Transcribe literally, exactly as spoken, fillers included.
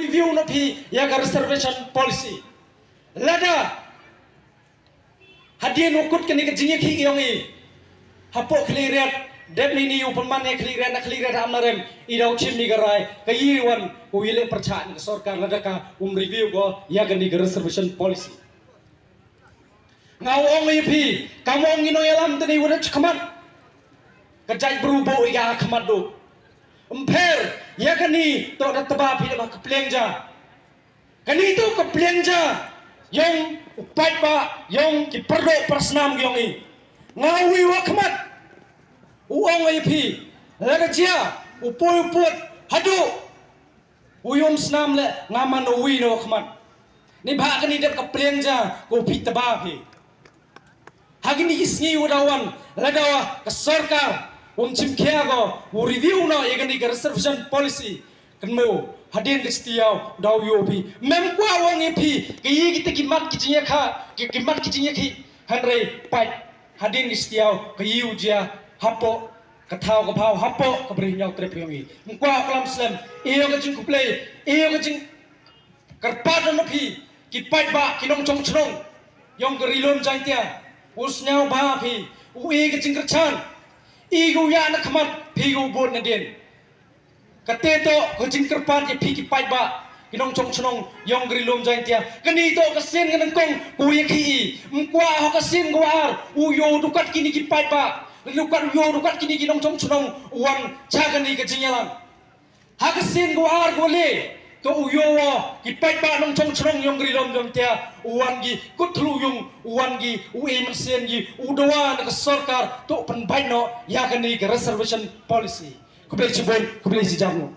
review noh phi ïa ka reservation policy. Lada hadien u kut kane ka jingïakhih ïong i hapoh Khliehriat, dep ni ni u pynman ïa Khliehriat, na Khliehriat ha Amlarem, i daw chim ni ka rai, ka i wan u ïaleh pyrchah na ka sorkar lada ka um review ko ïa kane ka reservation policy. Nga ong ïa phi, kam ong ngi nongïalam tani wada chkhmat. Ka jaitbru bo i ga khmat do. Ym pher ïa kani to da tba phi da ba ka pliang ja. Kani to ka pliang ja ïong u paidbah, ïong ki pyrdo pyrsnam ïong i. Nga wi wa khmat. U ong ïa phi, la ka jia u poi u put haduh u ïum snam le nga man u wi no khmat. Ni ba kani dep ka pliang ja ko phi tba phi. Ha kini ki sngi u da wan, lada ka sorkar um chim khia ko u review no ïa kani ka reservation policy. Kan mo hadien ka stiaw daw ïoh phi. Mem kwah ong ïa phi ka i kita ki mat ki jingïakha, ki, ki mat ki jingïakhi. Hynrei pat hadien ka stiaw ka i u jia hapoh ka thaw ka phaw, hapoh ka bri ñiaw trep ïong i. Mem kwah klam slem ïa ka jingkhublei, ïa ka jing kyrpad na phi ki paidbah ki nongchong chnong ïong ka Ri Lum Jaintia. U sñiaw ba phi u i ka jingkyrchan, i ka u ïa na khmat, phi ka u bud na dien. Kate to ka jingkyrpad ïa phi ki paidbah ki nongchong chnong ïong ka Ri Lum Jaintia. Kani to ka sien ka nyngkong ka u ïa ki i. Mem kwah ha ka sien ka u ar u ïoh dukat kini ki paidbah, dukat u ïoh dukat kini ki nongchong chnong u wan cha kani ka jingïalang. Ha ka sien ka u ar ka u le to u ïoh wa ki paidbah nongchong chnong ïong ka Ri Lum Jaintia u wan ki kut thlu ïong, u wan ki u i mynsiem ki u dawa na ka sorkar to pynbait no ïa kani ka reservation policy. Khublei chibun, khublei chijam no.